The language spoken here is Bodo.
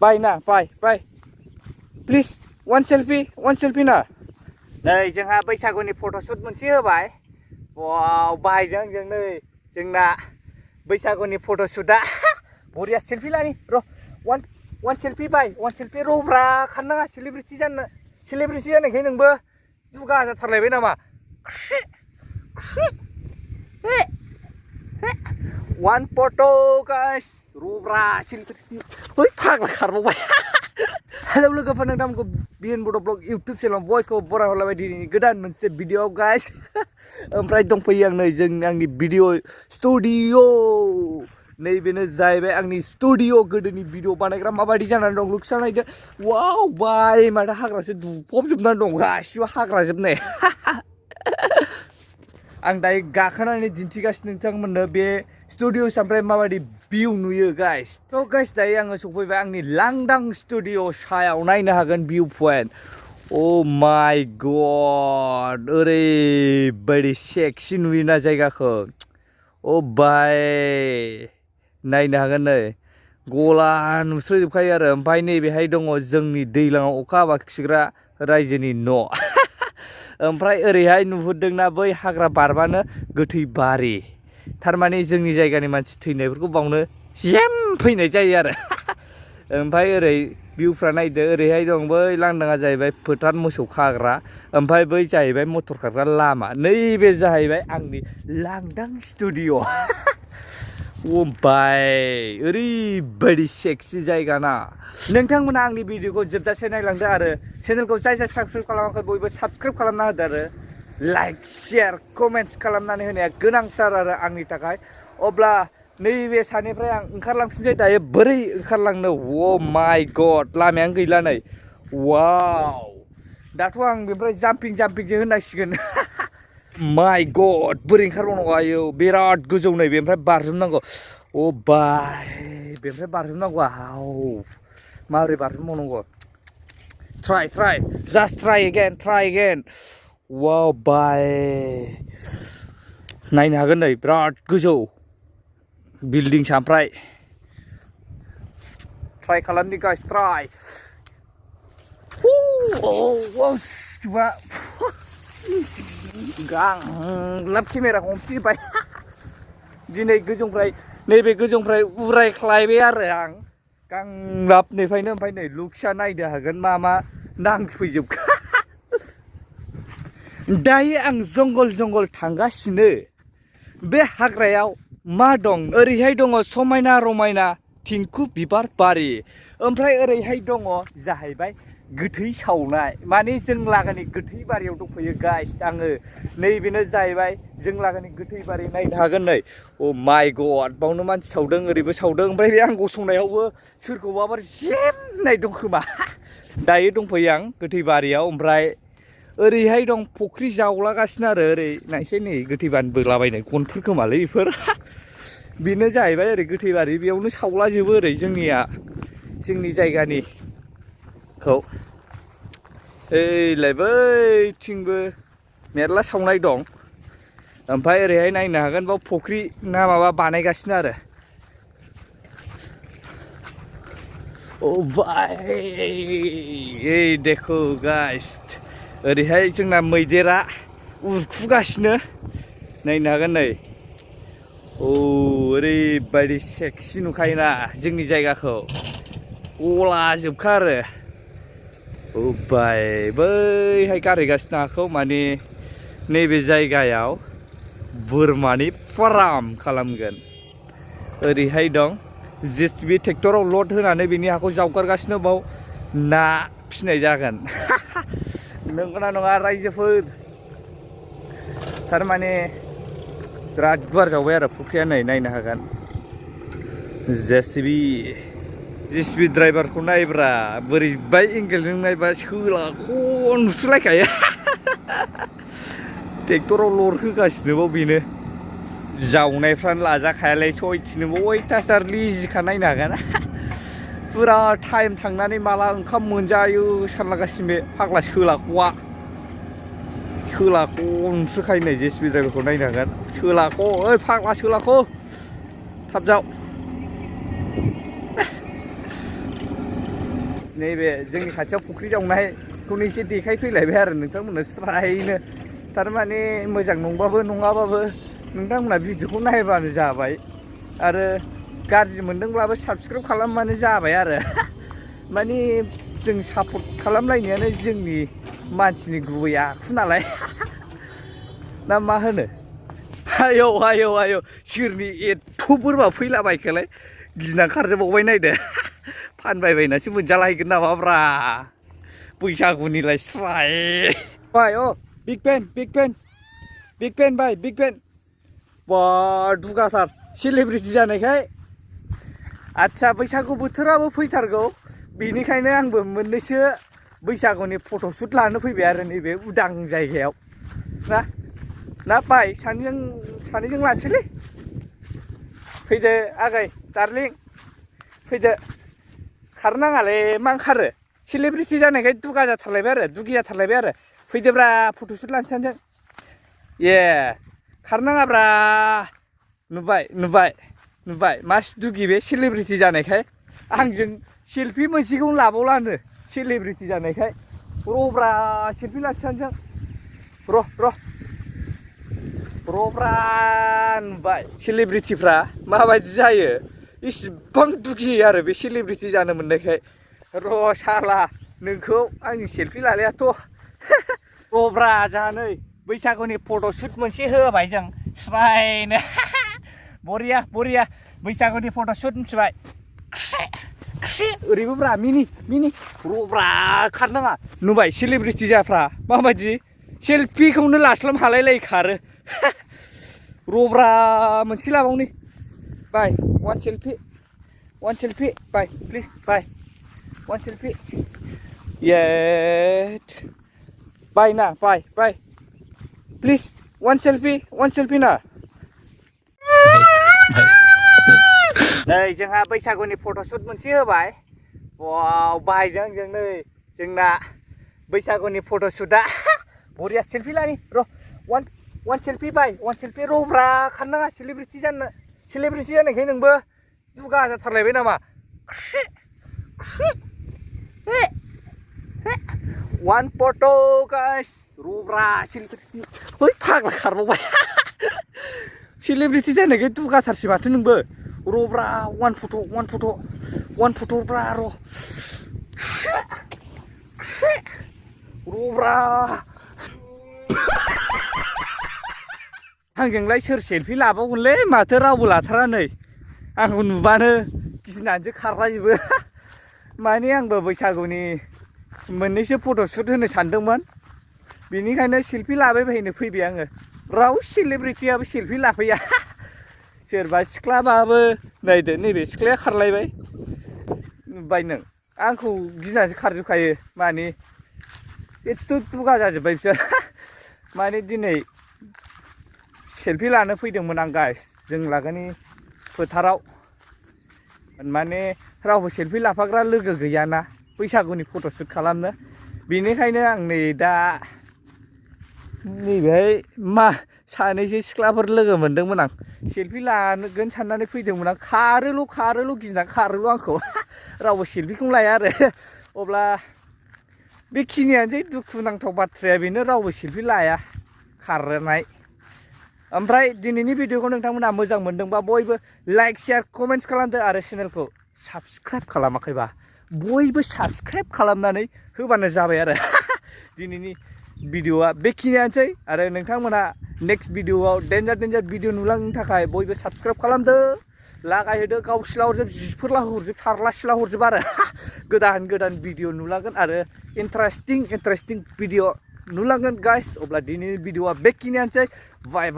Bye na, bye. Please, one selfie na. नै जोंहा बैसागुनि फट'शुट मोनसे होबाय। वाव, बाहायजों जों नै जोंना बैसागुनि फट'शुटआ बरिया सेल्फि लानि र' one selfie बाय, one selfie र'ब्रा खाननाङा सेलिब्रिटि जानायखाय नोंबो दुगा जाथारलायबाय नामा? One photo guys, र'ब्रा सेलिब्रिटि ओइ फाग्ला खारबावबाय। हेलौ लोगोफोर, नोंथांमोनखौ Bodo ब्लग इउट्युब चेनेलाव बयखौ बरायहरलायबाय दिनैनि गोदान मोनसे भिडिअ गाइस। ओमफ्राय दंफैयो आं नै आंनि भिडिअ स्टुडिअ। नैबेनो जाहैबाय आंनि स्टुडिअ। गोदोनि भिडिअ बानायग्रा माबायदि जानानै दं लुक्स नायदो। वाव बाय, माथो हाग्रासो दुफबजोबनानै दं, गासिबो हाग्राजोबनाय। आं दायो गाखोनानै दिन्थिगासिनो नोंथांमोननो बे स्टुडिअ ओमफ्राय माबायदि भिउ नुयो गाइस। थ' गाइस दायो आङो सफैबाय आंनि लांदां स्टुडिअ सायाव नायनो हागोन भिउ पइन्ट। अ माय गड, ओरैबायदि सेक्सि नुयोना जायगाखौ। अ बाय, नायनो हागोन नै गला नुस्रजोबखायो आरो। ओमफ्राय नैबेहाय दङ जोंनि दैज्लाङाव अखा हाबा खिग्रा रायजोनि न'। ओमफ्राय ओरैहाय नुहुरदोंना बै हाग्रा बारबानो गोथै बारि, थारमाने जोंनि जायगानि मानसि थैनायफोरखौ बावनो जेम फैनाय जायो आरो। ओमफ्राय ओरै भिउफ्रा नायदो, ओरैहाय दं बै लांदाङा जाहैबाय फोथार मोसौ खाग्रा, ओमफ्राय बै जाहैबाय मटर खारग्रा लामा। नैबे जाहैबाय आंनि लांदां स्टुडिअ। ओ बाय, ओरैबायदि सेक्सि जायगा ना। नोंथांमोना आंनि भिडिअखौ जोबजासे नायलांदो आरो चेनेलखौ जाय साबस्क्राइब खालामाखै बयबो साबस्क्राइब खालामना होदो आरो लाइक शेयार कमेन्ट्स खालामनानै होनाया गोनांथार आरो आंनि थाखाय। अब्ला नैबे सानिफ्राय आं ओंखारलांफिनसै। दायो बोरै ओंखारलांनो? अ माय गड, लामायानो गैला नै। वाव, दाथ' आं बेनिफ्राय जाम्पिंसो होननांसिगोन। माय गड, बोरै ओंखारबावनांगौ? आयौ बिराद गोजौ नै, बेनिफ्राय बारजुमनांगौ। अ बाय, बेनिफ्राय बारजुमनांगौ। आव, माबोरै बारजुमबावनांगौ? Try eigen. वाव बाय, नायनो हागोन नै बिराद गोजौ बिल्डिं सामफ्राय। ट्राइ खालामनि गाइस, ट्राइ। गांलाब केमेराखौ हमफिनबाय। दिनै नैबे गोजौनिफ्राय उरायख्लायबाय आरो आं गांलाबनिफ्रायनो। ओमफ्राय नै लुक्सआ नायनो हागोन मा नांफैजोबखो। दायो आं जंगल थांगासिनो। बे हाग्रायाव मा दं? ओरैहाय दङ समायना रमायना थिंखु बिबार बारि, ओमफ्राय ओरैहाय दङ जाहैबाय गोथै सावनाय। माने जों लागोनि गोथै बारियाव दंफैयो गाइस आङो। नैबेनो जाहैबाय जों लागोनि गोथै बारि, नायनो हागोन नै। अ माय गड, बावनो मानसि सावदों, ओरैबो सावदों। ओमफ्राय बे आं गसंनायावबो सोरखौबाफोर जेमनाय दं खोमा। दायो दंफैयो आं गोथै बारियाव। ओमफ्राय ओरैहाय दं फुख्रि जावलागासिनो आरो। ओरै नायसै नै गोथै बारि बोलाबायनाय गनफोर खोमालै बेफोर। बेनो जाहैबाय ओरै गोथै बारि, बेयावनो सावलाजोबो ओरै जोंनि जायगानिखौ। ओइलाय बैथिंबो मेरला सावनाय दं। ओमफ्राय ओरैहाय नायनो हागोन बाव फुख्रि ना माबा बानायगासिनो आरो। ओ भाई, ए देखो गाइस, ओरैहाय जोंना मैदेरा उरखुगासिनो, नायनो हागोन नै। औ, ओरैबायदि सेक्सि नुखायोना जोंनि जायगाखौ, गलाजोबखा आरो। औ भाई, बैहाय गारहैगासिनो आंखौ, माने नैबे जायगायाव बोरमानि फार्म खालामगोन। ओरैहाय दं जेसिबि ट्रेक्टराव लड होनानै बेनि हाखौ जावगारगासिनो, बाव ना फिसिनाय जागोन। नंगौना नङा रायजोफोर? थारमाने बिराद गुवार जावबाय आरो फुख्रिया नै, नायनो हागोन। जेसिबि ड्राइभारखौ नायब्रा, बोरैबा एंगेलजों नायबा सोलाख' नुस्रालायखायो। ट्रेक्टराव लड होगासिनोबाव बेनो। जावनायफ्रानो लाजाखायालै, सयथिनोबो अयथासार लिजिखा, नायनो हागोन। फुरा टाइम थांनानै माला ओंखाम मोनजायो सानलागासिनो बे फाग्ला सोलाख'आ। सोलाख' नुस्रोखायो नै, जेसिबि ड्राइभारखौ नायनो हागोन। सोलाख', ओइ फाग्ला सोलाख', थाब जाव। नैबे जोंनि खाथियाव फुख्रि जावनायखौनो एसे देखायफैलायबाय आरो नोंथांमोननो स्रायनो थारमाने मोजां नंबाबो नङाबाबो नोंथांमोना भिडिअखौ नायबानो जाबाय आरो गाज्रि मोनदोंब्लाबो साबस्क्राइब खालामबानो जाबाय आरो माने जों सापर्ट खालामलायनायानो जोंनि मानसिनि गुबै आखु नालाय ना मा होनो आयौ आयौ आयौ सोरनि एथ' बोरमा फैलाबायखोलाय गिना खारजोबावबाय नायदो फानबायबायनासो मोनजालायगोन नामाब्रा बैसागुनिलाय स्राय buy a big pen buy big pen बा दुगाथार सेलिब्रिटि जानायखाय आच्छा बैसागु बोथोराबो फैथारगौ बेनिखायनो आंबो मोननैसो बैसागुनि फट'शुट लानो फैबाय आरो नैबे उदां जायगायाव ना बाय सानैजों लानोसैलै फैदो आगै डार्लिं फैदो खारनाङालै मा ओंखारो सेलिब्रिटि जानायखाय दुगा जाथारलायबाय आरो दुगि जाथारलायबाय आरो फैदोब्रा फट'शुट लानोसै सानैजों ए खारनाङाब्रा नुबाय मास दुगि बे सेलिब्रिटि जानायखाय आंजों सेल्फि मोनसेखौनो लाबावलानो सेलिब्रिटि जानायखाय र'ब्रा सेल्फि लानोसै सानैजों र'ब्रा नुबाय सेलिब्रिटिफ्रा माबायदि जायो इसिबां दुगियो आरो बे सेलिब्रिटि जानो मोननायखाय र' साला नोंखौ आंनि सेल्फि लालायाथ' र'ब्रा जाहा नै बैसागुनि फट'शुट मोनसे होबाय जों स्रायनो बरिया बैसागुनि फट'शुट मिथिबाय ओरैबो ब्रा मिनि र'ब्रा खारनाङा नुबाय सेलिब्रिटि जाफ्रा माबायदि सेल्फिखौनो लास्लाम हालायलाय खारो र'ब्रा मोनसे लाबावनि बाय वान सेल्फि बाय प्लिज बाय वान सेल्फि येट बाय ना बाय प्लिज वान सेल्फि ना नै जोंहा बैसागुनि फट'शुट मोनसे होबाय वाव बाहायजों आंजों नै जोंना बैसागुनि फट'शुटआ बरिया सेल्फि लानि र' वान सेल्फि बाय वान सेल्फि र'ब्रा खारनाङा सेलिब्रिटि जानायखाय नोंबो दुगा जाथारलायबाय नामा वान फट' गाइस र'ब्रा सेलिब्रिटि ओइ फाग्ला खारबावबाय सेलिब्रिटि जानायखाय दुगाथारसै माथो नोंबो र'ब्रा वान फट' ब्रा र'ब्रा आंजोंलाय सोर सेल्फि लाबावगोनलै माथो रावबो लाथारा नै आंखौ नुबानो गिनानैसो खारलाजोबो माने आंबो बैसागुनि मोननैसो फट'शुट होनो सानदोंमोन बेनिखायनो सेल्फि लाबायबायनो फैबाय आङो राव सेलिब्रिटियाबो सेल्फि लाफैया सोरबा सिख्लाबाबो नायदो नैबे सिख्लाया खारलायबाय नुबाय नों आंखौ गिनानैसो खारजोबखायो माने एथ' दुगा जाजोब्बाय बिसोर माने दिनै सेल्फि लानो फैदोंमोन आं गाइस जों लागोनि फोथाराव माने रावबो सेल्फि लाफाग्रा लोगो गैयाना बैसागुनि फट'शुट खालामनो बेनिखायनो आं नै दा नैबेहाय सानैसो सिख्लाफोर लोगो मोनदोंमोन आं सेल्फि लागोन साननानै फैदोंमोन आं खारोल' गिना खारोल' आंखौ रावबो सेल्फिखौनो लाया आरो अब्ला बेखिनियानोसै दुखुनांथाव बाथ्राया बेनो रावबो सेल्फि लाया खारनाय ओमफ्राय दिनैनि भिडिअखौ नोंथांमोना मोजां मोनदोंबा बयबो लाइक शेयार कमेन्ट्स खालामदो आरो चेनेलखौ साबस्क्राइब खालामाखैबा बयबो साबस्क्राइब खालामनानै होबानो जाबाय आरो दिनैनि भिडिअआ बेखिनियानोसै आरो नोंथांमोना नेक्स्ट भिडिअआव डेन्जार भिडिअ नुलांनो थाखाय बयबो साबस्क्राइब खालामदो लागायहोदो गावसिला हरजोब जिफोरला हरजोब सारला सिला हरजोब आरो गोदान भिडिअ नुलांगोन आरो इन्टारेस्टिं भिडिअ नुलांगोन गाइस अब्ला दिनैनि भिडिअआ बेखिनियानोसै बाय